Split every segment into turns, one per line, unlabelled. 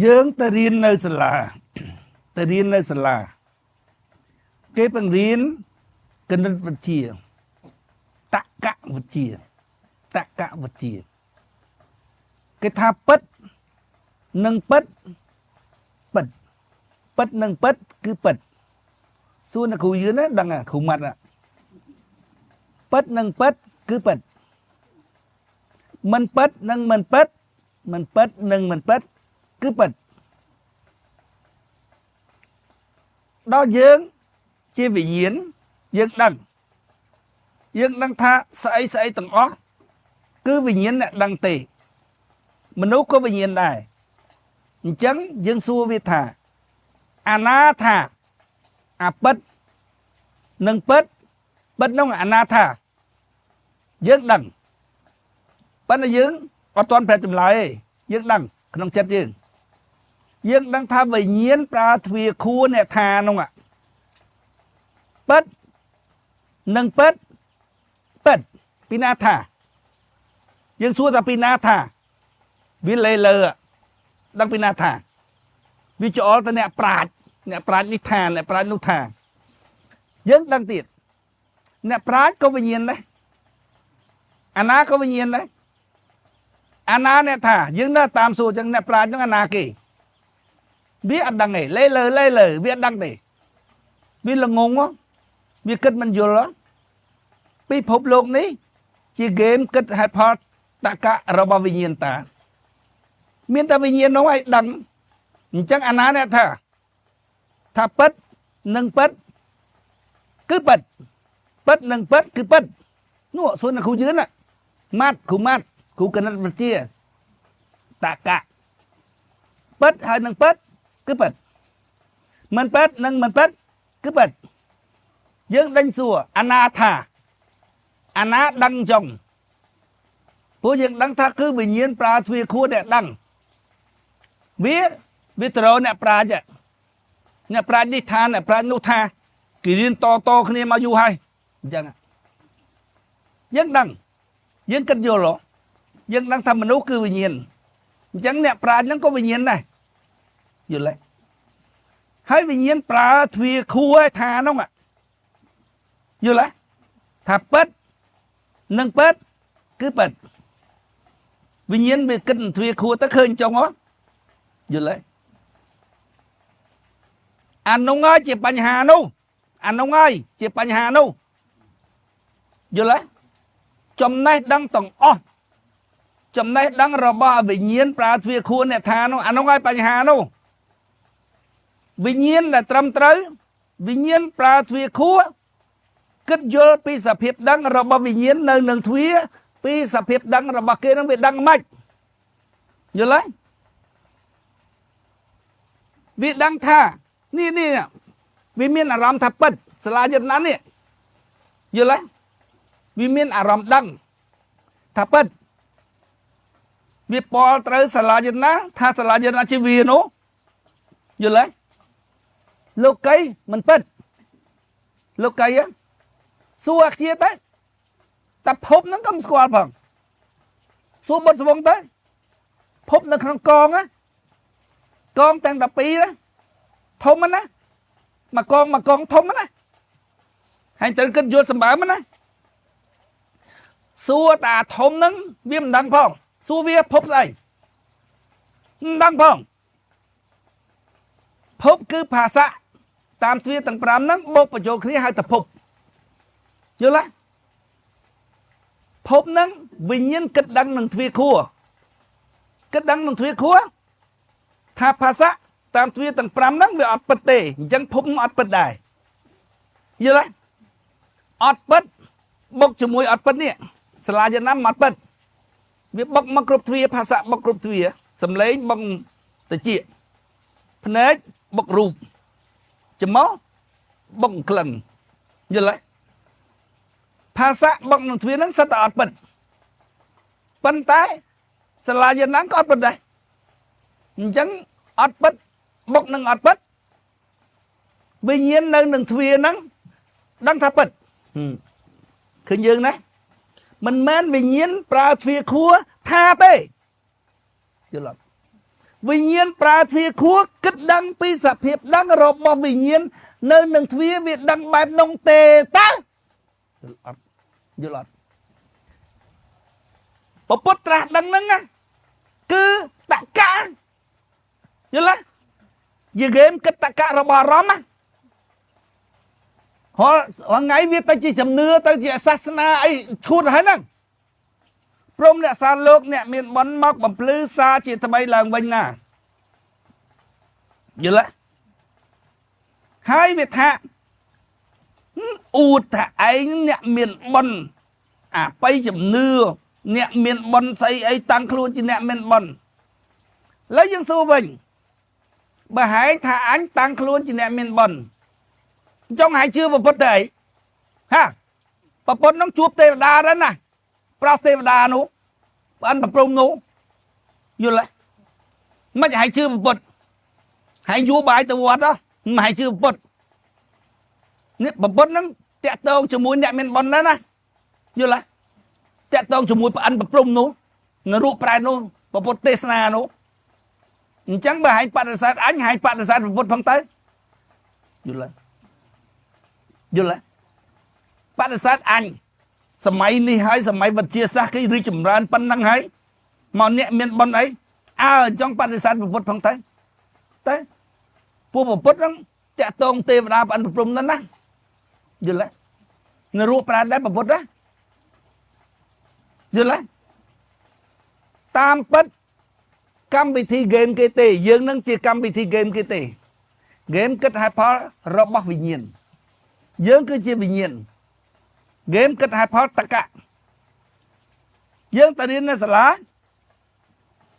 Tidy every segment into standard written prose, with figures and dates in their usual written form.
យើងទៅរៀននៅសាលាទៅរៀននៅសាលាគេបង្រៀនគណិតវិទ្យាតក្កវិទ្យាតក្កវិទ្យាគេថាពិតនិងពិតពិតពិតនិងពិតគឺពិតសួរអ្នកគ្រូយឿនណាដឹងគ្រូម៉ាត់ពិតនិងពិតគឺពិតមិនពិតនិងមិនពិតមិនពិតនិងមិនពិតគឺពិតដល់យើងជាវិញ្ញាណយើងដឹងយើងដឹងថាស្អីស្អីទាំងអស់គឺវិញ្ញាណអ្នកដឹងទេមនុស្សក៏វិញ្ញាណដែរអញ្ចឹងយើងសួរវាថាអាណាថាអាពិតនិងពិតពិតនោះអាណាថាយើងដឹងប៉ុន្តែយើងអត់ទាន់ប្រាប់ចម្លើយទេយើងដឹងក្នុងចិត្តយើងយើងដឹងថាវិញ្ញាណប្រើទ្វាខួរអ្នកថានោះពិតនិងពិតពិតពីណាថាយើងសួរថាពីណាថាវាលេលើដឹងពីណាថាវាច្អល់ទៅអ្នកប្រាជ្ញអ្នកប្រាជ្ញនេះថាអ្នកប្រាជ្ញនោះថាយើងដឹងទៀតអ្នកប្រាជ្ញក៏វិញ្ញាណដែរអាណាក៏វិញ្ញាណដែរអាណាអ្នកថាយើងនៅតាមសួរចឹងអ្នកប្រាជ្ញហ្នឹងអាណាគេវាអត់ដឹងទេលេលើលេលើវាអត់ដឹងទេវាល្ងងវាគិតមិនយល់ពិភពលោកនេះជាហ្គេមគិតហេតុផលតកៈរបស់វិញ្ញាណតាមានតែវិញ្ញាណនោះឲ្យដឹងអញ្ចឹងអាណាអ្នកថាថាពិតនិងពិតគឺពិតពិតនិងពិតគឺពិតនោះសួរអ្នកគ្រូយឿនម៉ាត់គ្រូម៉ាត់គ្រូគណិតវិទ្យាតកៈពិតហើយនឹងពិតគឺពិតមិនពិតនិងមិនពិតគឺពិតយើងដេញសួរអាណាថាអាណាដឹងចុងព្រោះយើងដឹងថាគឺវិញ្ញាណប្រើទ្វាខួរអ្នកដឹងវាវាទៅរកអ្នកប្រាជ្ញអ្នកប្រាជ្ញនេះថាអ្នកប្រាជ្ញនោះថាគេរៀនតតគ្នាមកយូរហើយអញ្ចឹងយើងដឹងយើងគិតយល់យើងដឹងថាមនុស្សគឺវិញ្ញាណអញ្ចឹងអ្នកប្រាជ្ញហ្នឹងក៏វិញ្ញាណដែរយល់ទេហើយវិញ្ញាណប្រើទ្វាខួរថានោះយល់ទេថាពិតនិងពិតគឺពិតវិញ្ញាណវាគិតទ្វាខួរទៅឃើញចុងហ៎យល់ទេអានោះហើយជាបញ្ហានោះអានោះហើយជាបញ្ហានោះយល់ទេចំណេះដឹងទាំងអស់ចំណេះដឹងរបស់វិញ្ញាណប្រើទ្វាខួរអ្នកថានោះអានោះហើយបញ្ហានោះវិញ្ញាណដែលត្រឹមត្រូវវិញ្ញាណប្រើទ្វាខួរគិតយល់ពីសភាពដឹងរបស់វិញ្ញាណនៅនឹងទ្វាពីសភាពដឹងរបស់គេនឹងវាដឹងមិនយល់ទេវាដឹងថានេះនេះវាមានអារម្មណ៍ថាពិតសាលាយតនៈនេះយល់ទេវាមានអារម្មណ៍ដឹងថាពិតវាប៉លត្រូវសាលាយតនៈថាសាលាយតនៈជាវានោះយល់ទេលោកីមិនពិតលោកីសួរអាជាទៅតែភពហ្នឹងក៏មិនស្គាល់ផងសួរបុត្រសវងទៅភពនៅក្នុងកងណាកងទាំង12ណាធំណាមកកងមកកងធំណាហើយត្រូវគិតយល់សម្បើមណាសួរតាធំហ្នឹងវាមិនដឹងផងសួរវាភពស្អីមិនដឹងផងភពគឺភាសាតាមទ្វាទាំង5ហ្នឹងបូកបញ្ចូលគ្នាហៅថាភពយល់ទេភពហ្នឹងវិញ្ញាណគិតដឹងនឹងទ្វាខួរគិតដឹងនឹងទ្វាខួរថាភាសាតាមទ្វាទាំង5ហ្នឹងវាអត់ពិតទេអញ្ចឹងភពហ្នឹងអត់ពិតដែរយល់ទេអត់ពិតបុកជាមួយអត់ពិតនេះសាលាយណាំអត់ពិតវាបុកមកគ្រប់ទ្វាភាសាបុកគ្រប់ទ្វាសំឡេងបងតិចភ្នែកបុករូបច្មោះបុកក្លិនយល់ទេភាសាបុកនឹងទ្វាហ្នឹងសិតតែអត់ពិតប៉ុន្តែសាលាយណាំក៏អត់ពិតដែរអញ្ចឹងអត់ពិតបុកនឹងអត់ពិតវិញ្ញាណនៅនឹងទ្វាហ្នឹងដឹងថាពិតឃើញយើងណាមិនមែនវិញ្ញាណប្រើទ្វាខួរថាទេយល់អត់ វិញ្ញាណប្រើទ្វាខួរគិតដឹងពីសភាពដឹងរបស់វិញ្ញាណនៅនឹងទ្វាវាដឹងបែបនោះទេតើយល់អត់យល់អត់ពពុទ្ធត្រាស់ដឹងហ្នឹងណាគឺតកៈយល់ទេជាហ្គេមគិតតកៈរបស់អារម្មណ៍ណារាល់ថ្ងៃវាទៅជាជំនឿទៅជាសាសនាអីឈួតហើយហ្នឹងព្រមអ្នកសាលោកអ្នកមានបន់មកបំភ្លឺសារជាថ្មីឡើងវិញណាយល់ទេហើយវាថាអួតថាឯងអ្នកមានបន់អាបៃជំនឿអ្នកមានបន់ស្អីអីតាំងខ្លួនជាអ្នកមានបន់ឥឡូវយើងសួរវិញបើហែងថាអញតាំងខ្លួនជាអ្នកមានបន់ចង់ហែងជឿពុទ្ធទៅអីហាប្រពន្ធនឹងជួបទេវតាដែរណាប្រោសទេវតានោះប្អិនប្រព្រំនោះយល់ទេមិនហែងជឿពុទ្ធហែងយួរបាយទៅវត្តមិនហែងជឿពុទ្ធនេះពុទ្ធនឹងតាក់ទងជាមួយអ្នកមានបុណ្យដែរណាយល់ទេតាក់ទងជាមួយប្អិនប្រព្រំនោះនរកប្រែនោះពុទ្ធទេសនានោះអញ្ចឹងបើហែងបដិសេធអញហែងបដិសេធពុទ្ធផងទៅយល់ទេយល់ទេបដិសេធអញសម័យនេះហើយសម័យវិទ្យាសាស្ត្រគេរីកចម្រើនប៉ុណ្ណឹងហើយមកអ្នកមានបុណ្យអីអើចង់បដិសេធពុទ្ធផងទៅតែពួកពុទ្ធហ្នឹងតាក់ទងទេវតាប្អិនប្រព្រំហ្នឹងណាយល់ទេនរកប្រែដែរពុទ្ធណាយល់ទេតាមពិតកម្មវិធីហ្គេមគេទេយើងនឹងជាកម្មវិធីហ្គេមគេទេហ្គេមគិតហេតុផលរបស់វិញ្ញាណយើងគឺជាវិញ្ញាណហ្គេមគិតហេតុផលតកៈយើងទៅរៀននៅសាលា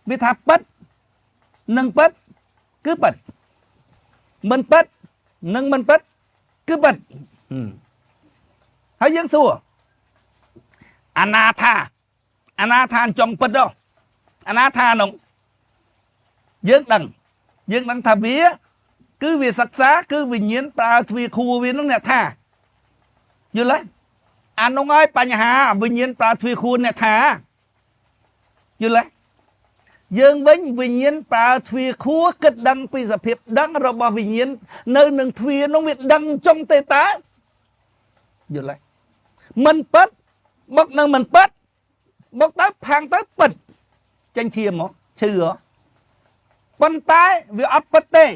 វាថាពិតនិងពិតគឺពិតមិនពិតនិងមិនពិតគឺពិតហើយយើងសួរអនាថាអនាថាចង់ពិតដល់អនាថានោះយើងដឹងយើងដឹងថាវាគឺវាសិក្សាគឺវិញ្ញាណប្រើទ្វាខួរវានឹងអ្នកថាយល់ទេអានោះហើយបញ្ហាវិញ្ញាណប្រើទ្វាខួរអ្នកថាយល់ទេយើងវិញវិញ្ញាណប្រើទ្វាខួរគិតដឹងពីសភាពដឹងរបស់វិញ្ញាណនៅនឹងទ្វានោះវាដឹងចុងទេតើយល់ទេមិនពិតបុកនឹងមិនពិតបុកទៅផាំងទៅពិតចេញឈាមមកឈឺហ៎ប៉ុន្តែវាអត់ពិតទេ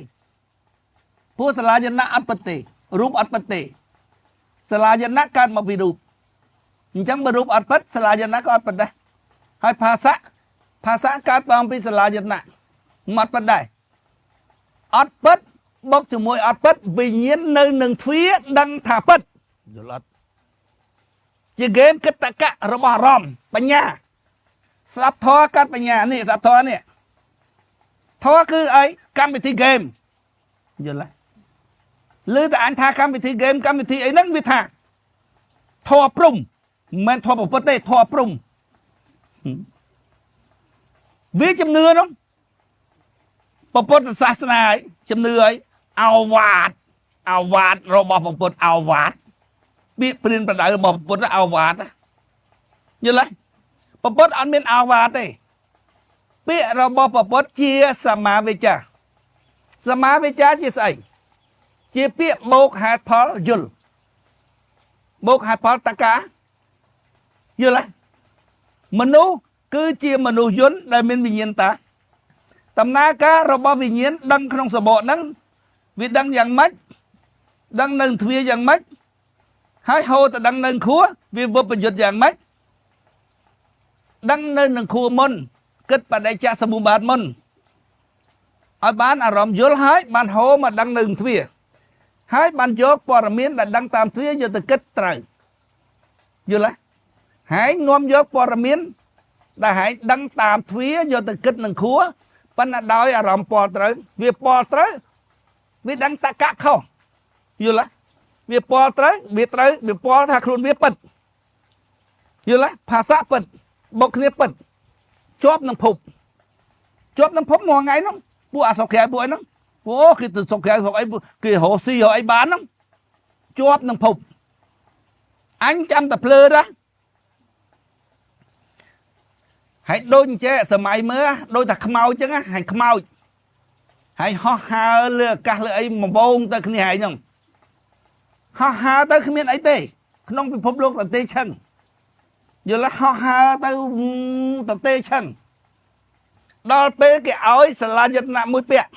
ព្រោះសាលាយណៈអត់ពិតទេរូបអត់ពិតទេសាលាយណៈកើតមកពីរូបអញ្ចឹងបើរូបអត់ពិតសាលាយណៈក៏អត់ពិតដែរហើយភាសាភាសាកើតមកពីសាលាយណៈមិនអត់ពិតដែរអត់ពិតបុកជាមួយអត់ពិតវិញ្ញាណនៅនឹងទ្វាដឹងថាពិតយល់អត់ជាហ្គេមគិតតកៈរបស់អារម្មណ៍បញ្ញាស្ដាប់ធម៌កាត់បញ្ញានេះស្ដាប់ធម៌នេះធម៌គឺអីកម្មវិធីហ្គេមយល់ទេឬតែអញថាកម្មវិធីហ្គេមកម្មវិធីអីហ្នឹងវាថាធម៌ព្រំមិនមែនធម៌ពុទ្ធទេធម៌ព្រំវាជំនឿនោះពុទ្ធសាសនាឯងជំនឿអីអវាទអវាទរបស់ពុទ្ធអវាទពាក្យព្រានប្រដៅរបស់ពុទ្ធអវាទយល់ទេពុទ្ធអត់មានអវាទទេពាក្យរបស់ពុទ្ធជាសមាវិចាសមាវិចាជាស្អីជាពាក្យបូកហេតុផលយល់បូកហេតុផលតកាយល់ទេមនុស្សគឺជាមនុស្សយន្តដែលមានវិញ្ញាណតាដំណើរការរបស់វិញ្ញាណដឹងក្នុងសបកហ្នឹងវាដឹងយ៉ាងម៉េចដឹងនឹងទ្វាយ៉ាងម៉េចហើយហូរទៅដឹងនឹងខួរវាវពយុទ្ធយ៉ាងម៉េចដឹងនៅនឹងខួរមុនគិតបដិច្ចសមុបាទមុនឲ្យបានអារម្មណ៍យល់ហើយបានហូរមកដឹងនឹងទ្វាហើយបានយកព័ត៌មានដែលដឹងតាមទ្វាយកទៅគិតត្រូវយល់ទេហើយនាំយកព័ត៌មានដែលហើយដឹងតាមទ្វាយកទៅគិតនឹងខួរប៉ុន្តែដោយអារម្មណ៍ពលត្រូវវាពលត្រូវវាដឹងតកៈខុសយល់ទេវាពលត្រូវវាត្រូវវាពលថាខ្លួនវាពិតយល់ទេភាសាពិតបុកគ្នាពិតជាប់នឹងភពជាប់នឹងភពមួយថ្ងៃហ្នឹងពួកអសុខក្រៅពួកអីហ្នឹងអូគេទៅសុខក្រៅស្រុកអីគេរកស៊ីរកអីបានហ្នឹងជាប់នឹងភពអញចាំតែភ្លើណាហើយដូចអញ្ចេះសម័យមើលដូចតែខ្មោចអញ្ចឹងហើយខ្មោច ហើយហោះហើរលើអាកាសលើអីមកវងទៅគ្នាឯងហ្នឹងហោះហើរទៅគ្មានអីទេក្នុងពិភពលោកតទេឆឹងយល់ទេហោះហើរទៅតទេឆឹងដល់ពេលគេឲ្យសាលាយតនៈមួយពាក់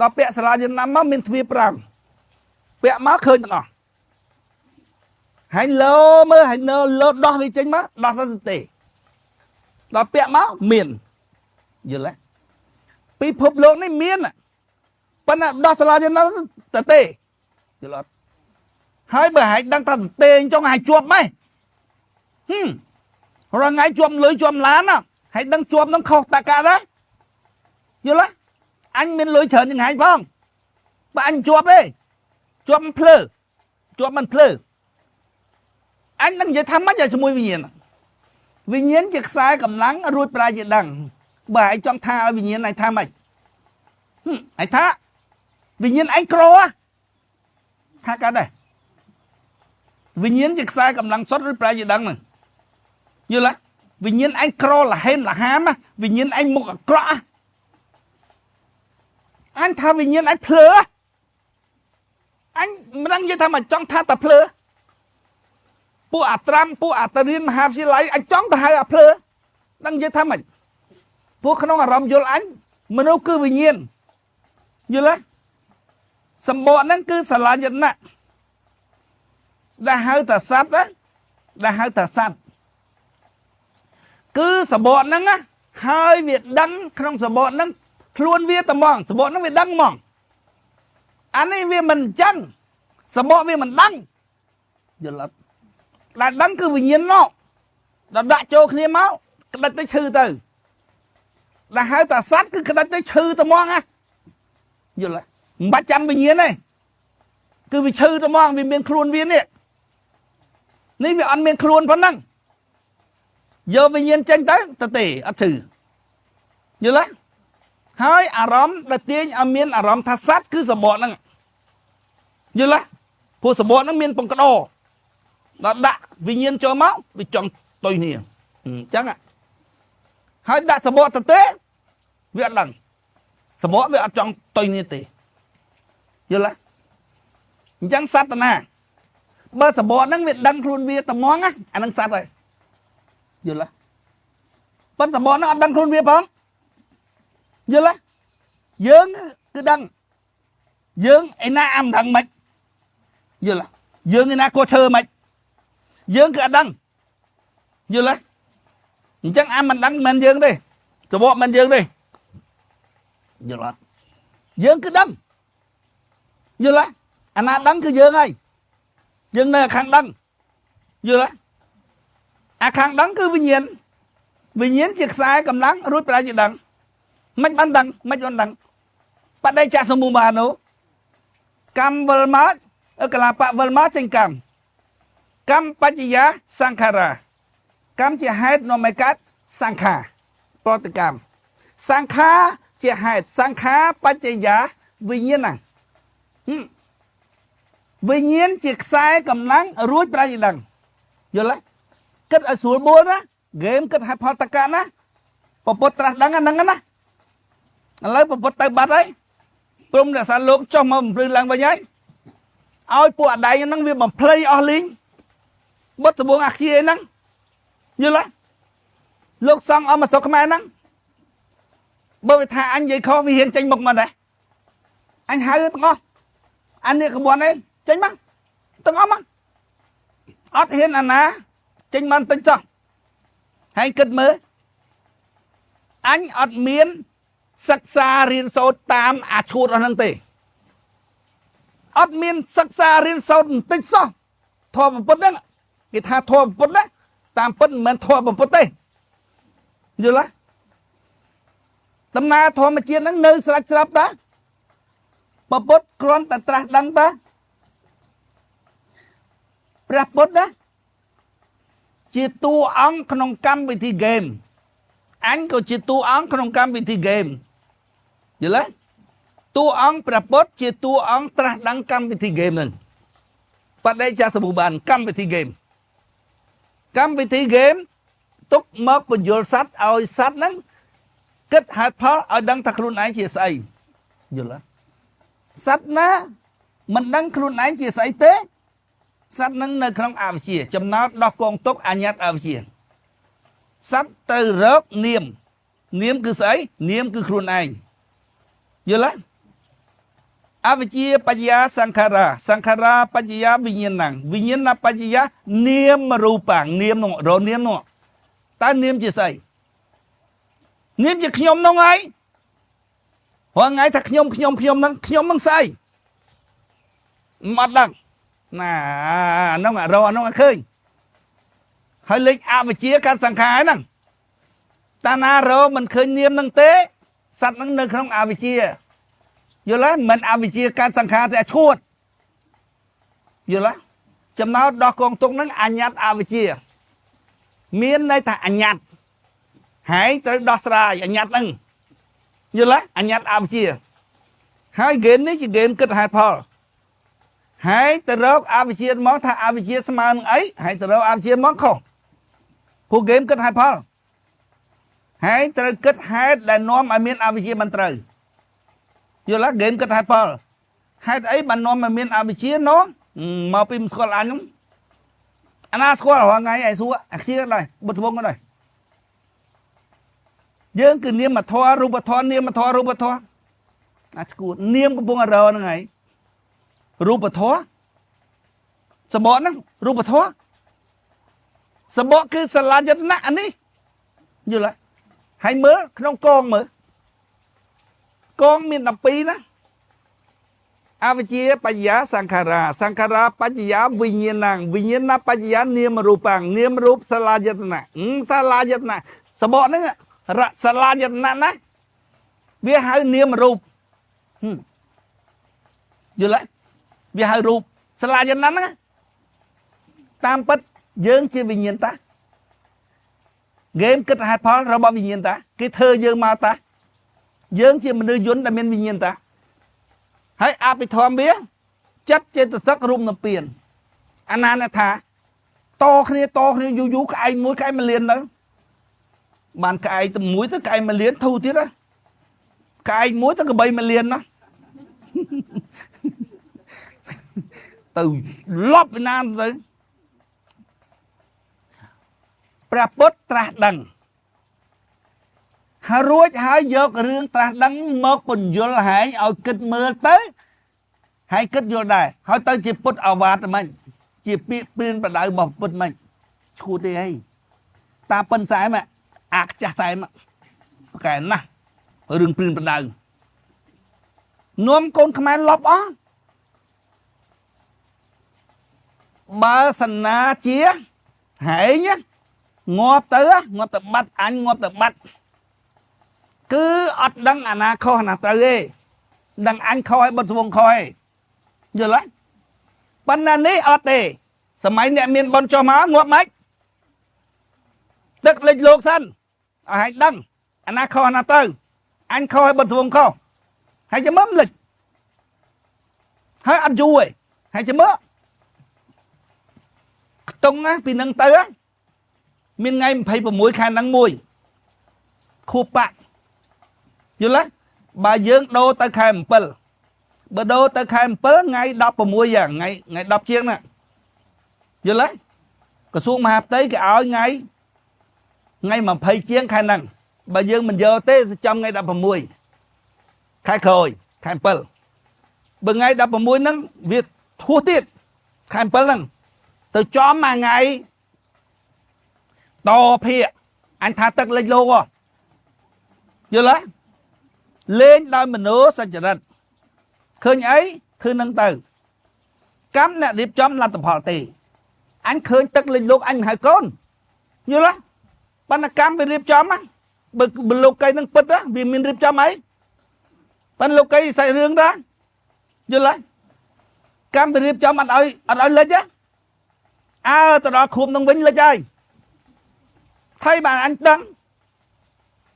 ដល់ពាក់សាលាយតនៈមកមានទ្វារ5ពាក់មកឃើញទាំងអស់ហើយលោមើលហើយនៅលោដោះវាចេញមកដោះទៅទេដល់ពាក់មកមានយល់ទេពិភពលោកនេះមានប៉ុន្តែដោះសាលាយតនៈទៅទេយល់អត់ហើយបើហែងដឹងថាទេអញ្ចឹងហែងជាប់ម៉េចហឹមរាល់ថ្ងៃជាប់លុយជាប់ឡានណាហែងដឹងជាប់នឹងខុសតកៈដែរយល់ទេអញមានលុយច្រើនជាងហែងផងបើអញជាប់ទេជាប់មិនភ្លើជាប់មិនភ្លើអញនឹងនិយាយថាម៉េចឲ្យជាមួយវិញ្ញាណវិញ្ញាណជាខ្សែកម្លាំងរួចប្រាជាដឹងបើឯងចង់ថាឲ្យវិញ្ញាណឯងថាម៉េចឯងថាវិញ្ញាណឯងក្រថាកើតដែរវិញ្ញាណជាខ្សែកម្លាំងសុទ្ធឬប្រាជាដឹងហ្នឹងយល់ទេវិញ្ញាណឯងក្រលហេមលហាមវិញ្ញាណឯងមុខអាក្រក់អញថាវិញ្ញាណឯងភ្លើអញមិនដឹងនិយាយថាមកចង់ថាតែភ្លើពួកអាត្រាំពួកអាតរៀនមហាវិទ្យាល័យអញចង់ទៅហៅអាភ្លើដឹងនិយាយថាម៉េចពួកក្នុងអារម្មណ៍យល់អញមនុស្សគឺវិញ្ញាណយល់ទេសម្បកហ្នឹងគឺសាលាយតនៈដែលហៅថាសត្វណាដែលហៅថាសត្វគឺសម្បកហ្នឹងណាហើយវាដឹងក្នុងសម្បកហ្នឹងខ្លួនវាត្មងសម្បកហ្នឹងវាដឹងហ្មងអានេះវាមិនអញ្ចឹងសម្បកវាមិនដឹងយល់អត់ដែលដឹងគឺវិញ្ញាណនោះដល់ដាក់ចូលគ្នាមកក្តិចទៅឈឺទៅដែលហៅថាសត្វគឺក្តិចទៅឈឺត្មងណាយល់ទេមិនបាច់ចាំវិញ្ញាណទេគឺវាឈឺត្មងវាមានខ្លួនវានេះនេះវាអត់មានខ្លួនប៉ុណ្ណឹងយកវិញ្ញាណចេញទៅទៅទេអត់ឈឺយល់ទេហើយអារម្មណ៍ដែលទាញឲ្យមានអារម្មណ៍ថាសត្វគឺសបកហ្នឹងយល់ទេព្រោះសបកហ្នឹងមានពងក្តោដល់ដាក់វិញ្ញាណចូលមកវាចង់តុយគ្នាអញ្ចឹងហើយដាក់សបកទៅទេវាអត់ដឹងសបកវាអត់ចង់តុយគ្នាទេយល់ទេអញ្ចឹងសត្វតាណាបើសបកហ្នឹងវាដឹងខ្លួនវាត្មងណាអាហ្នឹងសត្វហើយយល់ទេប៉ុន្តែសបកហ្នឹងអត់ដឹងខ្លួនវាផងយល់ទេយើងគឺដឹងយើងឯណាអាំដឹងមិនយល់ទេយើងឯណាគោឈើមិនយើងគឺអត់ដឹងយល់ទេអញ្ចឹងអាមិនដឹងមិនយើងទេសបកមិនយើងទេយល់អត់យើងគឺដឹងយល់ទេអាណាដឹងគឺយើងហើយយើងនៅខាងដឹងយល់ទេអាខាងដឹងគឺវិញ្ញាណវិញ្ញាណជាខ្សែកម្លាំងរួចប្រាជាដឹងមិនបានដឹងមិនបានដឹងបដិច្ចសមុបានោកម្មវិលមកកលាបៈវិលមកចេញកម្មកម្មបច្ចយាសង្ខារាកម្មជាហេតុនាំឲ្យកើតសង្ខារប្រតិកម្មសង្ខារជាហេតុសង្ខារបច្ចយាវិញ្ញាណវិញ្ញាណជាខ្សែកម្លាំងរួចប្រាជ្ញាដឹងយល់ទេគិតឲ្យស្រួលបួលណាហ្គេមគិតឲ្យផលតកៈណាពពុទ្ធត្រាស់ដឹងអាហ្នឹងណាឥឡូវពពុទ្ធទៅបាត់ហើយព្រមរក្សាលោកចុះមកបំភ្លឺឡើងវិញហើយឲ្យពួកអដែងហ្នឹងវាបំភ្លៃអស់លីងបុតសបងអាខ្ជាហ្នឹងយល់ទេលោកសង្ឃអមសុខខ្មែរហ្នឹងបើវាថាអញនិយាយខុសវាហ៊ានចេញមុខមកដែរអញហៅទាំងអស់អានេះក្បួនឯងចេញមកទាំងអស់មកអត់ហ៊ានអាណាចេញមកបន្តិចចោះហើយគិតមើលអញអត់មានសិក្សារៀនសូត្រតាមអាឈួតអស់ហ្នឹងទេអត់មានសិក្សារៀនសូត្របន្តិចសោះធម៌ពុទ្ធហ្នឹងគេថាធម៌ពុទ្ធណាតាមពិតមិនមែនធម៌ពុទ្ធទេយល់ទេដំណើរធម្មជាតិហ្នឹងនៅស្រាច់ស្រាប់តាពុទ្ធគ្រាន់តែត្រាស់ដឹងតាព្រះពុទ្ធណាជាតួអង្គក្នុងកម្មវិធីហ្គេមអញក៏ជាតួអង្គក្នុងកម្មវិធីហ្គេមយល់ទេតួអង្គព្រះពុទ្ធជាតួអង្គត្រាស់ដឹងកម្មវិធីហ្គេមហ្នឹងបដិច្ចសមុបានកម្មវិធីហ្គេមកម្មវិធីហ្គេមទុកមកបញ្យលសัตว์ឲ្យសัตว์ហ្នឹង គិតហេតុផលឲ្យដឹងថាខ្លួនឯងជាស្អីយល់ទេសត្វណាមិនដឹងខ្លួនឯងជាស្អីទេសត្វនឹងនៅក្នុងអវិជ្ជាចំណោទដោះកងទុកអញ្ញាតអវិជ្ជាសត្វត្រូវរកនាមនាមគឺស្អីនាមគឺខ្លួនឯងយល់ទេអវិជ្ជាបច្ចយាសង្ខារាសង្ខារាបច្ចយាវិញ្ញាណੰវិញ្ញាណបច្ចយានាមរូបាំងនាមនោះរនាមនោះតើនាមជាស្អីនាមជាខ្ញុំនោះហើយរាល់ថ្ងៃថាខ្ញុំខ្ញុំខ្ញុំហ្នឹងខ្ញុំហ្នឹងស្អីមិនអត់ដឹងណាអានោះអារអានោះអត់ឃើញហើយលេខអវិជ្ជាកាត់សង្ខារហ្នឹងតាណារមិនឃើញនាមហ្នឹងទេសត្វហ្នឹងនៅក្នុងអវិជ្ជាយល់ទេមិនអវិជ្ជាកាត់សង្ខារទេឈួតយល់ទេចំណោទដោះកងទុកហ្នឹងអញ្ញាតអវិជ្ជាមានន័យថាអញ្ញាតហើយត្រូវដោះស្រាយអញ្ញាតហ្នឹងយល់ទេអញ្ញាតអវិជ្ជាហើយហ្គេមនេះជាហ្គេមគិតហេតុផលហើយទៅរកអវិជ្ជាមកថាអវិជ្ជាស្មើនឹងអីហើយទៅរកអវិជ្ជាមកខុសព្រោះហ្គេមគិតហេតុផលហើយត្រូវគិតហេតុដែលនាំឲ្យមានអវិជ្ជាមិនត្រូវយល់ទេហ្គេមគិតហេតុផលហេតុអីបាននាំឲ្យមានអវិជ្ជានោះមកពីមិនស្គាល់អញហ្នឹងអាណាស្គាល់រាល់ថ្ងៃឯងសួរអាខ្ជិលដែរបុត្រវងក៏ដែរយើងគឺនាមធម៌រូបធម៌នាមធម៌រូបធម៌អាឈួតនាមកំពុងរហ្នឹងហើយរូបធម៌សបកហ្នឹងរូបធម៌សបកគឺសលាយតនៈអានេះយល់ទេហើយមើលក្នុងកងមើលកងមាន12ណាអវិជ្ជាបច្ចយាសង្ខារាសង្ខារាបច្ចយាវិញ្ញាណੰវិញ្ញាណបច្ចយានាមរូបាំងនាមរូបសលាយតនៈសលាយតនៈសបកហ្នឹងរសលាយតនៈណាវាហៅនាមរូបយល់ទេវាហៅរូបសលាយតនៈហ្នឹងតាមពិតយើងជាវិញ្ញាណតាហ្គេមគិតហេតុផលរបស់វិញ្ញាណតាគេធ្វើយើងមកតាយើងជាមនុស្សយន្តដែលមានវិញ្ញាណតាហើយអភិធម្មវាចិត្តចេតសិករូបនិព្វានអាណានថាតគ្នាតគ្នាយូរយូរក្អែកមួយក្អែកមួយលានទៅបានក្អែកតែមួយទៅក្អែកមួយលានធូរទៀតណាក្អែកមួយទៅក្បីមួយលានណាទៅលប់ពីណាទៅព្រះពុទ្ធត្រាស់ដឹងហើយរួចហើយយករឿងត្រាស់ដឹងមកពន្យល់ហែងឲ្យគិតមើលទៅហើយគិតយល់ដែរហើយទៅជាពុទ្ធអវាទមិញជាពាក្យព្រានបដៅរបស់ពុទ្ធមិញឈួតទេអីតាប៉ិនសែមអាខ្ចាស់សែមកែណាស់រឿងព្រានបដៅនាំកូនខ្មែរលប់អស់បើសណាជាហែងងាប់ទៅងាប់ទៅបាត់អញងាប់ទៅបាត់គឺអត់ដឹងអាណាខុសអាណាត្រូវទេដឹងអញខុសឲ្យបុត្រវងខុសឯងយល់ទេប៉ុន្តែនេះអត់ទេសម័យអ្នកមានបុណ្យចុះមកងាប់មិនទឹកលិចលោកសិនឲ្យហែងដឹងអាណាខុសអាណាត្រូវអញខុសឲ្យបុត្រវងខុសហើយចាំមើលលិចហើយអត់យូរទេហើយចាំមើលខ្ទង់ណាពីនឹងទៅមានថ្ងៃ26ខែហ្នឹងមួយខួបបាក់យល់ទេបើយើងដូរទៅខែ7បើដូរទៅខែ7ថ្ងៃ16យ៉ាងថ្ងៃថ្ងៃ10ជាងណាយល់ទេក្រសួងមហាផ្ទៃគេឲ្យថ្ងៃថ្ងៃ20ជាងខែហ្នឹងបើយើងមិនយកទេចំថ្ងៃ16ខែក្រោយខែ7បើថ្ងៃ16ហ្នឹងវាធួសទៀតខែ7ហ្នឹងទៅចំមួយថ្ងៃតភាកអញថាទឹកលិចលោកហ៎យល់ទេលេងដោយមโนសច្ចរិតឃើញអីធ្វើនឹងទៅកម្មអ្នករៀបចំលទ្ធផលទេអញឃើញទឹកលិចលោកអញមិនហៅកូនយល់ទេបណ្ណកម្មវារៀបចំណាបើលោកីនឹងពិតវាមានរៀបចំអីប៉ុន្តែលោកីសាច់រឿងតាយល់ទេកម្មវារៀបចំអត់ឲ្យអត់ឲ្យលិចទេអើទៅដល់ខួបនឹងវិញលិចហើយថៃបានអញដឹង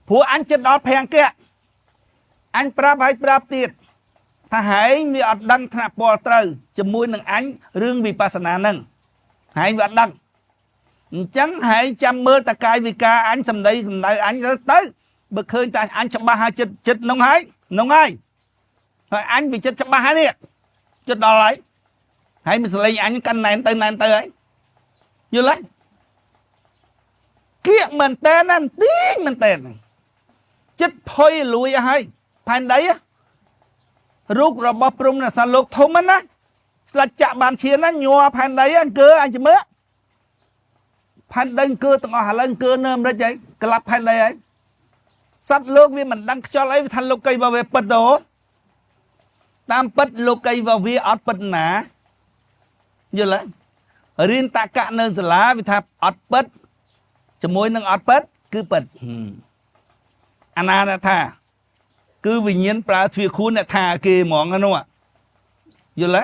ព្រោះអញចិត្តដល់ភាំងគៈអញប្រាប់ហើយប្រាប់ទៀតថាហែងវាអត់ដឹងថ្នាក់ពលត្រូវជាមួយនឹងអញរឿងវិបស្សនាហ្នឹងហែងវាអត់ដឹងអញ្ចឹងហែងចាំមើលតកាយវិការអញសម្ដីសម្ដៅអញទៅ បើឃើញតែអញច្បាស់ហើយចិត្តចិត្តនោះហើយនោះហើយហើយអញវាចិត្តច្បាស់ហើយនេះចិត្តដល់ហើយហើយមិនសលេងអញកាន់ណែនទៅណែនទៅហើយយល់ទេគៀកមែនតើណាទីងមែនតើចិត្តផុយលួយហើយផែនដីរូបរបស់ព្រំនៅសាលោកធំណាស្ដេចចាក់បានឈានណាញ័រផែនដីអង្គើអញជំរឿផែនដីអង្គើទាំងអស់ឥឡូវអង្គើនៅអាមេរិកហើយក្លាប់ផែនដីហើយសត្វលោកវាមិនដឹងខ្យល់អីវាថាលោកីរបស់វាពិតទៅតាមពិតលោកីរបស់វាអត់ពិតណាយល់ទេរៀនតកៈនៅសាលាវាថាអត់ពិតជាមួយនឹងអត់ពិតគឺពិតអាណាថាគឺវិញ្ញាណប្រើទ្វាខួនអ្នកថាគេហ្មងនោះយល់ទេ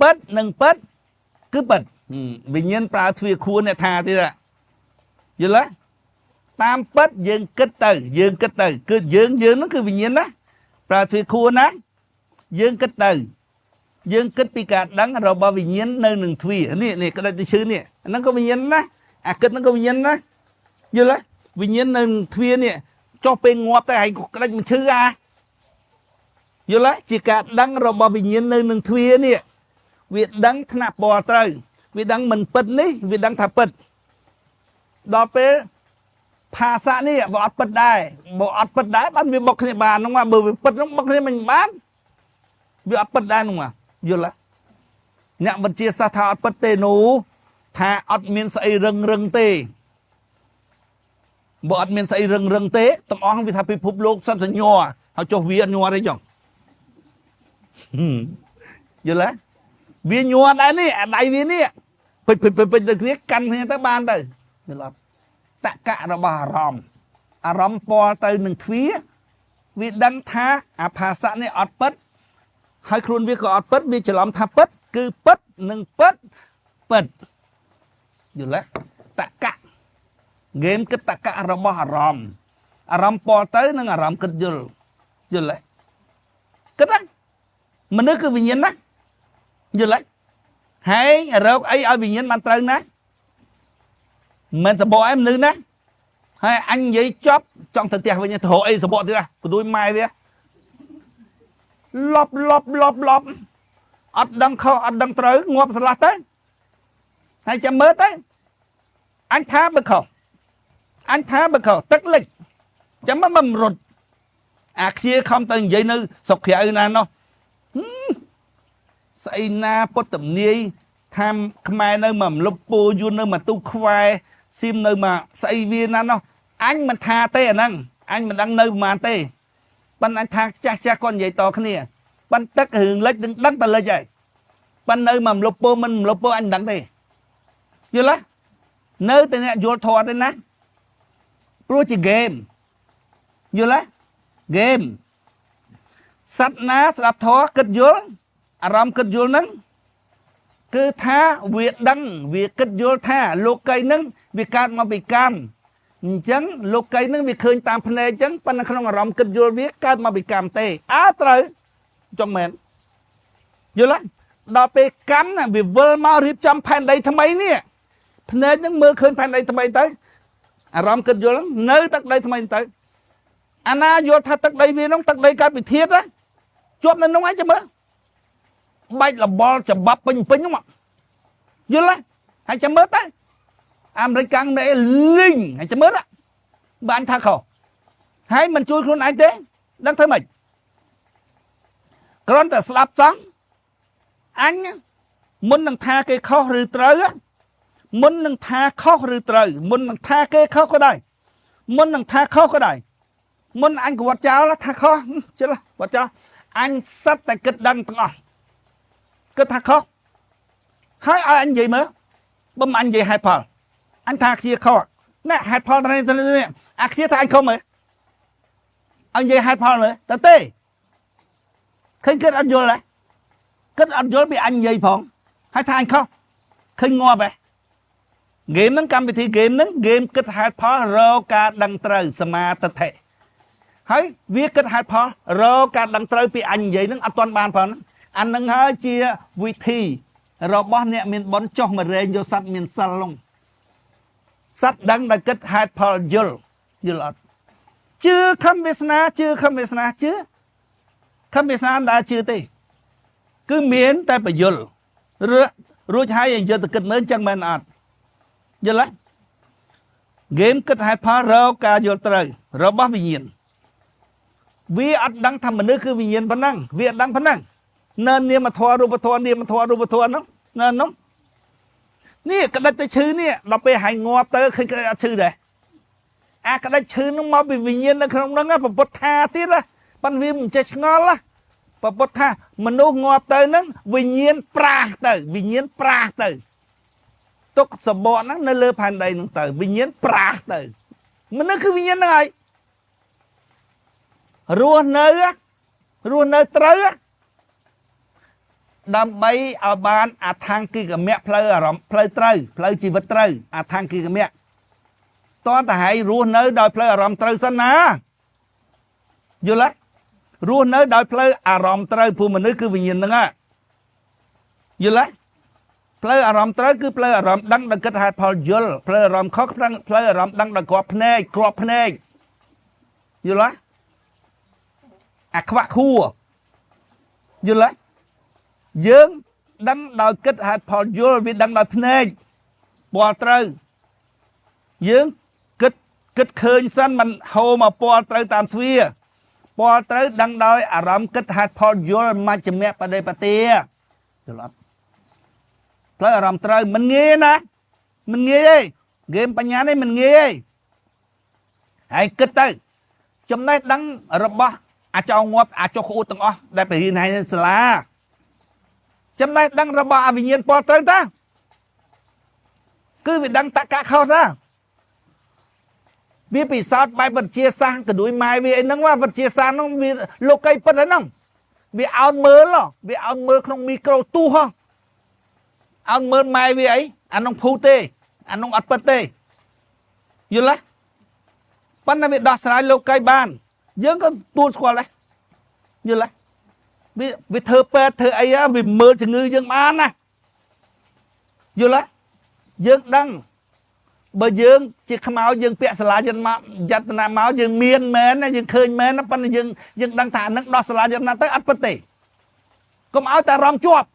ពិតនិងពិតគឺពិតវិញ្ញាណប្រើទ្វាខួនអ្នកថាទៀតយល់ទេតាមពិតយើងគិតទៅយើងគិតទៅគឺយើងយើងហ្នឹងគឺវិញ្ញាណណាប្រើទ្វាខួនណាយើងគិតទៅយើងគិតពីការដឹងរបស់វិញ្ញាណនៅនឹងទ្វានេះនេះក្តិតទៅឈឺនេះហ្នឹងក៏វិញ្ញាណណាអាគិតហ្នឹងក៏វិញ្ញាណណាយល់ទេវិញ្ញាណនៅនឹងទ្វានេះចុះពេលងាប់ទៅហើយក្តិចមិនឈឺអាយល់ទេជាការដឹងរបស់វិញ្ញាណនៅនឹងទ្វានេះវាដឹងថ្នាក់ពណ៌ត្រូវវាដឹងមិនពិតនេះវាដឹងថាពិតដល់ពេលភាសានេះបើអត់ពិតដែរបើអត់ពិតដែរបានវាបុកគ្នាបានហ្នឹងបើវាពិតហ្នឹងបុកគ្នាមិនបានវាអត់ពិតដែរហ្នឹងយល់ទេអ្នកវិទ្យាសាស្ត្រថាអត់ពិតទេនោះថាអត់មានស្អីរឹងរឹងទេបើអត់មានស្អីរឹងរឹងទេទាំងអស់វាថាពិភពលោកសុទ្ធតែញ័រហើយចុះវាអត់ញ័រទេចុងយល់ទេវាញ័រដែរនេះអាដៃវានេះពេចពេចពេចពេចទៅគ្នាកាន់គ្នាទៅបានទៅយល់អត់តកៈរបស់អារម្មណ៍អារម្មណ៍ពណ៌ទៅនឹងទ្វាវាដឹងថាអាភាសៈនេះអត់ពិតហើយខ្លួនវាក៏អត់ពិតវាច្រឡំថាពិតគឺពិតនិងពិតពិតយល់ទេតកៈហ្គេមគិតតកៈរបស់អារម្មណ៍អារម្មណ៍ពណ៌ទៅនិងអារម្មណ៍គិតយល់យល់ទេគិតណាមនុស្សគឺវិញ្ញាណណាយល់ទេហើយរកអីឲ្យវិញ្ញាណបានត្រូវណាមិនសបកអីមនុស្សណាហើយអញនិយាយចប់ចង់ទៅផ្ទះវិញទៅរកអីសបកទៀតណាកដួយម៉ែវាលប់លប់លប់លប់អត់ដឹងខុសអត់ដឹងត្រូវងាប់ស្រឡះទៅហើយចាំមើលទៅអញថាបើខុសអញថាបើខុសទឹកលិចចាំមើលមិនរត់អាខ្ជាខំទៅនិយាយនៅស្រុកក្រៅណានោះស្អីណាពុទ្ធមនាយថាខ្មែរនៅមកម្លប់ពូយួននៅមកទូខ្វែស៊ីមនៅមកស្អីវាណានោះអញមិនថាទេអាហ្នឹងអញមិនដឹងនៅប្រហែលទេប៉ុន្តែអញថាចាស់ចាស់គាត់និយាយតគ្នាប៉ុន្តែទឹករឿងលិចនឹងដឹងតែលិចហើយប៉ុន្តែនៅមកម្លប់ពូមិនមលប់ពូអញមិនដឹងទេយល់ទេនៅតែអ្នកយល់ធម៌ទេណាព្រោះជាហ្គេមយល់ទេហ្គេមសត្វណាស្ដាប់ធម៌គិតយល់អារម្មណ៍គិតយល់ហ្នឹងគឺថាវាដឹងវាគិតយល់ថាលោកីហ្នឹងវាកើតមកពីកម្មអញ្ចឹងលោកីហ្នឹងវាឃើញតាមភ្នែកអញ្ចឹងប៉ុន្តែក្នុងអារម្មណ៍គិតយល់វាកើតមកពីកម្មទេអើត្រូវចង់មែនយល់ទេដល់ពេលកម្មណាវាវិលមករៀបចំផែនដីថ្មីនេះភ្នែកហ្នឹងមើលឃើញផែនដីថ្មីទៅអារម្មណ៍គិតយល់ហ្នឹងនៅទឹកដីថ្មីទៅអាណាយល់ថាទឹកដីវាហ្នឹងទឹកដីកើតពីធាតុណាជាប់នៅនោះឯងចាំមើលបែកលបល់ច្បាប់ពេញពេញហ្នឹងយល់ទេហើយចាំមើលទៅអាមេរិកកាំងនេះលីងហើយចាំមើលបានថាខុសហើយមិនជួយខ្លួនឯងទេដឹងធ្វើម៉េចគ្រាន់តែស្ដាប់ចង់អញមុននឹងថាគេខុសឬត្រូវមុននឹងថាខុសឬត្រូវមុននឹងថាគេខុសក៏ដោយមុននឹងថាខុសក៏ដោយមុនអញក៏វត្តចោលថាខុសជិលវត្តចោលអញសិតតែគិតដឹងទាំងអស់គិតថាខុសហើយឲ្យអញនិយាយមើលបើមិនអញនិយាយហេតុផលអញថាជាខុសណែហេតុផលនេះនេះអាខ្ជាថាអញខុសមើលអញនិយាយហេតុផលមើលតើទេឃើញគិតអត់យល់ហ៎គិតអត់យល់ពីអញនិយាយផងហើយថាអញខុសឃើញងាប់ហ៎ហ្គេមហ្នឹងកម្មវិធីហ្គេមហ្នឹងហ្គេមគិតហេតុផលរកការដឹងត្រូវសមាទិដ្ឋិហើយវាគិតហេតុផលរកការដឹងត្រូវពីអញនិយាយហ្នឹងអត់ទាន់បានផងអានឹងហើយជាវិធីរបស់អ្នកមានបុណ្យចុះមករែងយកសត្វមានសិលនោះសត្វដឹងដែលគិតហេតុផលយល់ យល់អត់ជឿខំវាសនាជឿខំវាសនាជឿខំវាសនាមិនដែលជឿទេគឺមានតែបយលរួចហើយឲ្យយកទៅគិតមើលចឹងមែនអត់យល់ទេហ្គេមគិតហេតុផលរកការយល់ត្រូវរបស់វិញ្ញាណវាអត់ដឹងថាមនុស្សគឺវិញ្ញាណប៉ុណ្ណឹងវាអត់ដឹងប៉ុណ្ណឹងនៅនាមធម៌រូបធម៌នាមធម៌រូបធម៌ហ្នឹងនៅនោះនេះក្តិចទៅឈឺនេះដល់ពេលហើយងាប់ទៅឃើញក្តិចអត់ឈឺដែរអាក្តិចឈឺហ្នឹងមកពីវិញ្ញាណនៅក្នុងហ្នឹងពុទ្ធថាទៀតណាប៉ុន្តែវាមិនចេះឆ្ងល់ណាពុទ្ធថាមនុស្សងាប់ទៅហ្នឹងវិញ្ញាណប្រាស់ទៅវិញ្ញាណប្រាស់ទៅទុកសបកហ្នឹងនៅលើផែនដីហ្នឹងទៅវិញ្ញាណប្រាស់ទៅមនុស្សគឺវិញ្ញាណហ្នឹងហើយរស់នៅរស់នៅត្រូវដើម្បីឲ្យបានអថង្គិកមៈផ្លូវអារម្មណ៍ផ្លូវត្រូវផ្លូវជីវិតត្រូវអថង្គិកមៈតើតើហើយរស់នៅដោយផ្លូវអារម្មណ៍ត្រូវសិនណាយល់ទេរស់នៅដោយផ្លូវអារម្មណ៍ត្រូវព្រោះមនុស្សគឺវិញ្ញាណហ្នឹងយល់ទេផ្លូវអារម្មណ៍ត្រូវគឺផ្លូវអារម្មណ៍ដឹងដល់គិតហេតុផលយល់ផ្លូវអារម្មណ៍ខុសផ្លូវអារម្មណ៍ដឹងដល់គ្រាប់ភ្នែកគ្រាប់ភ្នែកយល់ទេអាខ្វាក់ខួរយល់ទេយើងដឹងដោយគិតហេតុផលយល់វាដឹងដោយភ្នែកពាល់ត្រូវយើងគិតគិតឃើញសិនมันហូរមកពាល់ត្រូវតាមទ្វាពាល់ត្រូវដឹងដោយអារម្មណ៍គិតហេតុផលយល់មជ្ឈមៈបដិបទាយល់អត់ផ្លូវអារម្មណ៍ត្រូវមិនងាយណាមិនងាយទេហ្គេមបញ្ញានេះមិនងាយទេហើយគិតទៅចំណេះដឹងរបស់អាចោងាប់អាចុះក្អួតទាំងអស់ដែលបរៀនឲ្យនៅសាលាចំណេះដឹងរបស់អវិញ្ញាណពលត្រូវតាគឺវាដឹងតកៈខុសតាវាពិសោធន៍បែបវិទ្យាសាស្ត្រកដួយម៉ែវាអីហ្នឹងវិទ្យាសាស្ត្រហ្នឹងវាលោកីពិតហ្នឹងវាអោនមើលវាអោនមើលក្នុងមីក្រូទូហ៎អោនមើលម៉ែវាអីអានោះភូទេអានោះអត់ពិតទេយល់ទេប៉ុន្តែវាដោះស្រាយលោកីបានយើងក៏ទួលស្គាល់ដែរយល់ទេវាធ្វើពេទ្យធ្វើអីវាមើលជំងឺយើងបានណាយល់ទេយើងដឹងបើយើងជាខ្មោចយើងពាក់សាលាយន្តមកយតនៈមកយើងមានមែនណាយើងឃើញមែនណាប៉ុន្តែយើងយើងដឹងថាអានឹងដោះសាលាយន្តណាទៅអត់ពិតទេកុំឲ្យតែអារម្មណ៍ជាប់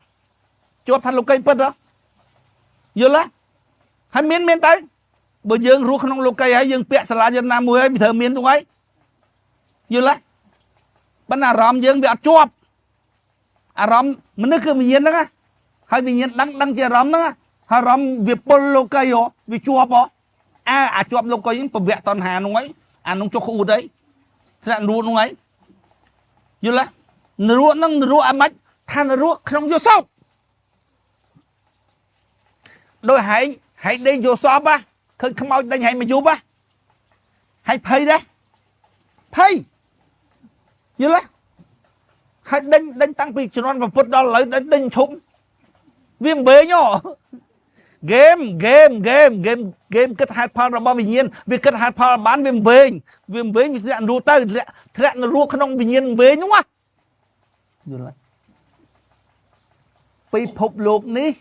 ជាប់ថាលោកីពិតហ៎យល់ទេហើយមានមានទៅបើយើងរស់ក្នុងលោកីហើយយើងពាក់សាលាយន្តណាមួយហើយវាត្រូវមានទៅហើយយល់ទេប៉ុន្តែអារម្មណ៍យើងវាអត់ជាប់អារម្មណ៍មនុស្សគឺវិញ្ញាណហ្នឹងណាហើយវិញ្ញាណដឹងដឹងជាអារម្មណ៍ហ្នឹងណាអារម្មណ៍វាពុលលោកីហ៎វាជាប់ហ៎អាជាប់លោកីហ្នឹងពវៈតណ្ហាហ្នឹងហើយអានោះចុះក្អួតអីធ្លាក់នរកហ្នឹងហើយយល់ទេនរកហ្នឹងនរកអាម៉េចថានរកក្នុងយល់សពដោយហែងហែងដេញយល់សពហ៎ឃើញខ្មោចដេញហែងមកយប់ហ៎ហែងភ័យដែរភ័យយល់ទេហើយដេញដេញតាំងពីជំនាន់ពុទ្ធដល់ឥឡូវដេញឈុំវាមិនវែងហ៎ហ្គេមហ្គេមហ្គេមហ្គេមហ្គេមគិតហេតុផលរបស់វិញ្ញាណវាគិតហេតុផលបានវាមិនវែងវាមិនវែងវាធ្លាក់នរកទៅធ្លាក់ធ្លាក់នរកក្នុងវិញ្ញាណវែងនោះយល់ទេពិភពលោកនេះ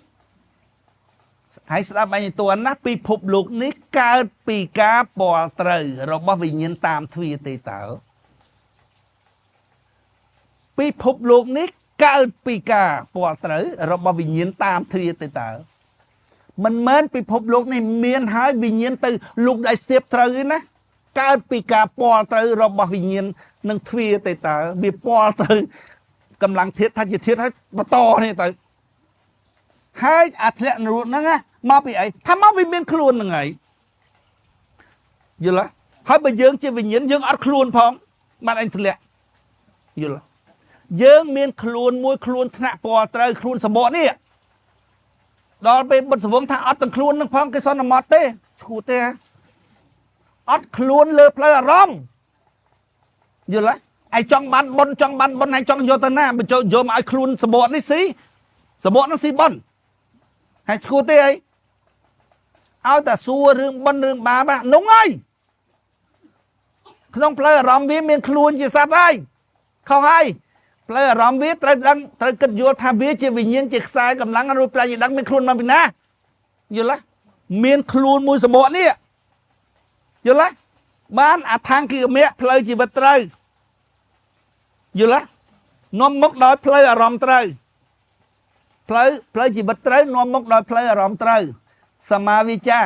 ហើយស្ដាប់អញតួណាពិភពលោកនេះកើតពីការពាល់ត្រូវរបស់វិញ្ញាណតាមទ្វាទេតើពិភពលោកនេះកើតពីការពាល់ត្រូវរបស់វិញ្ញាណតាមទ្វាទេតើមិនមែនពិភពលោកនេះមានហើយវិញ្ញាណទៅលោកដែលស្ទាបត្រូវទេណាកើតពីការពាល់ត្រូវរបស់វិញ្ញាណនឹងទ្វាទេតើវាពាល់ត្រូវកម្លាំងធាតុថាជាធាតុហើយបន្តនេះទៅហើយអាធ្លាក់នរកហ្នឹងណាមកពីអីថាមកវាមានខ្លួនហ្នឹងហើយយល់ទេហើយបើយើងជាវិញ្ញាណយើងអត់ខ្លួនផងបានអញធ្លាក់យល់យើងមានខ្លួនមួយខ្លួនថ្នាក់ពាល់ត្រូវខ្លួនសបកនេះដល់ពេលបុត្រសវងថាអត់ទាំងខ្លួននឹងផងគេសន្មត់ទេឈួតទេអត់ខ្លួនលើផ្លូវអារម្មណ៍យល់ទេឯងចង់បានបុណ្យចង់បានបុណ្យឯងចង់យកទៅណាបញ្ចូលយកមកឲ្យខ្លួនសបកនេះស៊ីសបកនឹងស៊ីបុណ្យហើយឈួតទេអីឲ្យតែសួររឿងបុណ្យរឿងបាបនោះហើយក្នុងផ្លូវអារម្មណ៍វាមានខ្លួនជាសត្វហើយខុសហើយផ្លូវអារម្មណ៍វាត្រូវដឹងត្រូវគិតយល់ថាវាជាវិញ្ញាណជាខ្សែកម្លាំងរូបប្រាជ្ញាដឹងមានខ្លួនមកពីណាយល់ទេមានខ្លួនមួយសបកនេះយល់ទេ បានអថង្គិមៈផ្លូវជីវិតត្រូវយល់ទេនាំមុខដោយផ្លូវអារម្មណ៍ត្រូវផ្លូវជីវិតត្រូវនាំមុខដោយផ្លូវអារម្មណ៍ត្រូវសមាវិចា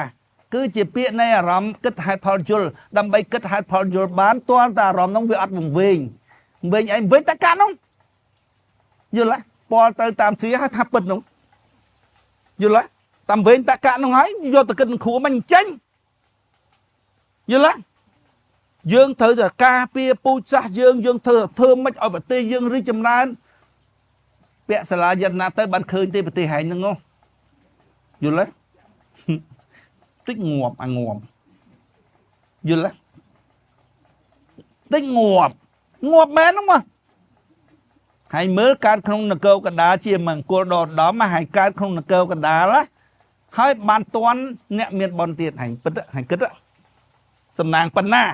គឺជាពាក្យនៃអារម្មណ៍គិតហេតុផលយល់ដើម្បីគិតហេតុផលយល់បានទាល់តែអារម្មណ៍នោះវាអត់វង្វេងវង្វេងអីវង្វេងតែកានោះយល់ទេពលត្រូវតាមទ្វាហើយថាពិតនោះយល់ទេតាមវែងតកៈនោះហើយយកទៅគិតនឹងគ្រូមិនចេញយល់ទេយើងត្រូវតែការពារពូជសាសន៍យើងយើងធ្វើធ្វើមិនឲ្យប្រទេសយើងរីកចម្រើនពាក់សាលាយតនៈទៅបានឃើញទេប្រទេសហែងហ្នឹងហ៎យល់ទេ តិចងាប់អាងាប់យល់ទេតិចងាប់ងាប់មែនហ្នឹងមកហើយមើលកើតក្នុងនគរកណ្ដាលជាមង្គលដ៏ឧត្តមហើយកើតក្នុងនគរកណ្ដាលណាហើយបានតន់អ្នកមានបនទៀតហើយពិតហើយគិតសំណាងប៉ុណ្ណា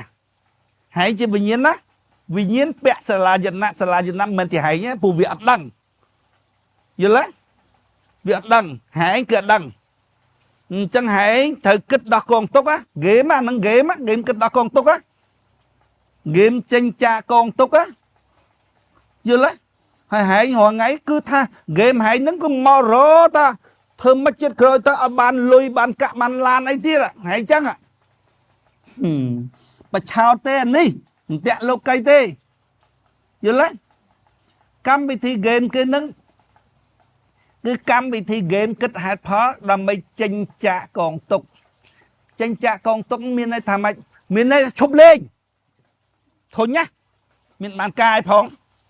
ហើយជាវិញ្ញាណណាវិញ្ញាណពាក់សាលាយណៈសាលាយណៈមិនមែនជាហែងទេព្រោះវាអត់ដឹងយល់ទេវាអត់ដឹងហែងគឺអត់ដឹងអញ្ចឹងហែងត្រូវគិតដោះកងទុកណាហ្គេមអាហ្នឹងហ្គេមហ្គេមគិតដោះកងទុកណាហ្គេមចេញចាកកងទុកណាយល់ទេហើយហែងរាល់ថ្ងៃគឺថាហ្គេមហែងហ្នឹងគឺមករតាធ្វើមិនចិត្តក្រោយទៅឲ្យបានលុយបានកាក់បានឡានអីទៀតហែងចឹងបឆោតទេអានេះមិនតាក់លោកីទេយល់ទេកម្មវិធីហ្គេមគេហ្នឹងគឺកម្មវិធីហ្គេមគិតហេតុផលដើម្បីចេញចាកកងទុកចេញចាកកងទុកមានន័យថាម៉េចមានន័យឈប់លេងធុញណាមានបានកាយផង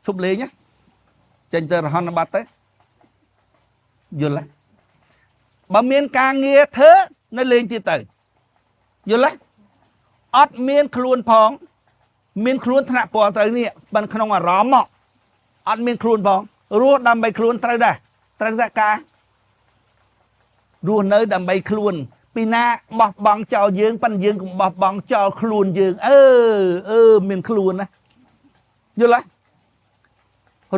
ឈប់លេងណាចេញទៅរហនបាត់ទៅយល់ទេបើមានការងារធ្វើនៅលេងទៀតទៅយល់ទេអត់មានខ្លួនផងមានខ្លួនថ្នាក់ពលត្រូវនេះបានក្នុងអារម្មណ៍មកអត់មានខ្លួនផងរស់ដើម្បីខ្លួនត្រូវដែរត្រូវតែការរស់នៅដើម្បីខ្លួន ពីណាបោះបង់ចោលយើងប៉ិនយើងកុំបោះបង់ចោលខ្លួនយើងអឺអឺមានខ្លួនណាយល់ទេ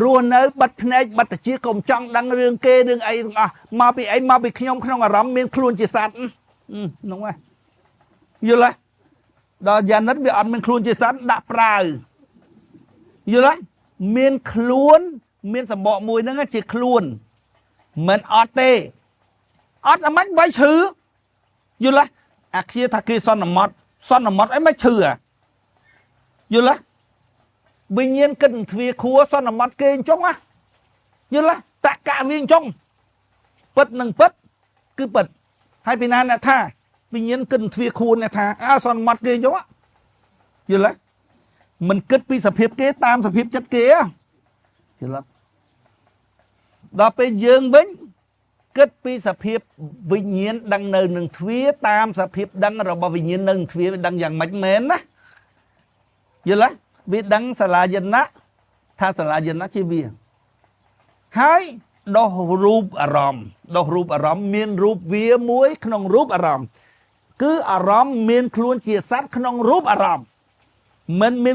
រស់នៅបិទភ្នែកបិទតិចកុំចង់ដឹងរឿងគេរឿងអីទាំងអស់មកពីអីមកពីខ្ញុំក្នុងអារម្មណ៍មានខ្លួនជាសត្វហ្នឹងហ៎យល់ទេដល់យ៉ានិតវាអត់មានខ្លួនជាសត្វដាក់ប្រាវយល់ទេមានខ្លួនមានសម្បកមួយហ្នឹងជាខ្លួនមិនអត់ទេអត់អាម៉េចបីឈឺយល់ទេអាឃ្យាថាគេសន្មត់សន្មត់អីមិនឈឺអាយល់ទេវិញ្ញាណគិតទ្វាខួសន្មត់គេអញ្ចឹងណាយល់ទេតកៈវាអញ្ចឹងពិតនឹងពិតគឺពិតហើយពីណាអ្នកថាវិញ្ញាណគិតទ្វាខួអ្នកថាអើសន្មត់គេអញ្ចឹងយល់ទេមិនគិតពីសភាពគេតាមសភាពចិត្តគេយល់ទេដល់ពេលយើងវិញគិតពីសភាពវិញ្ញាណដឹងនៅនឹងទ្វាតាមសភាពដឹងរបស់វិញ្ញាណនៅនឹងទ្វាវាដឹងយ៉ាងម៉េចមែនណាយល់ទេវាដឹងសាលាយណៈថាសាលាយណៈជាវាហើយដោះរូបអារម្មណ៍ដោះរូបអារម្មណ៍មានរូបវាមួយក្នុងរូបអារម្មណ៍គឺអារម្មណ៍មានខ្លួនជាសត្វក្នុងរូបអារម្មណ៍មិនមាន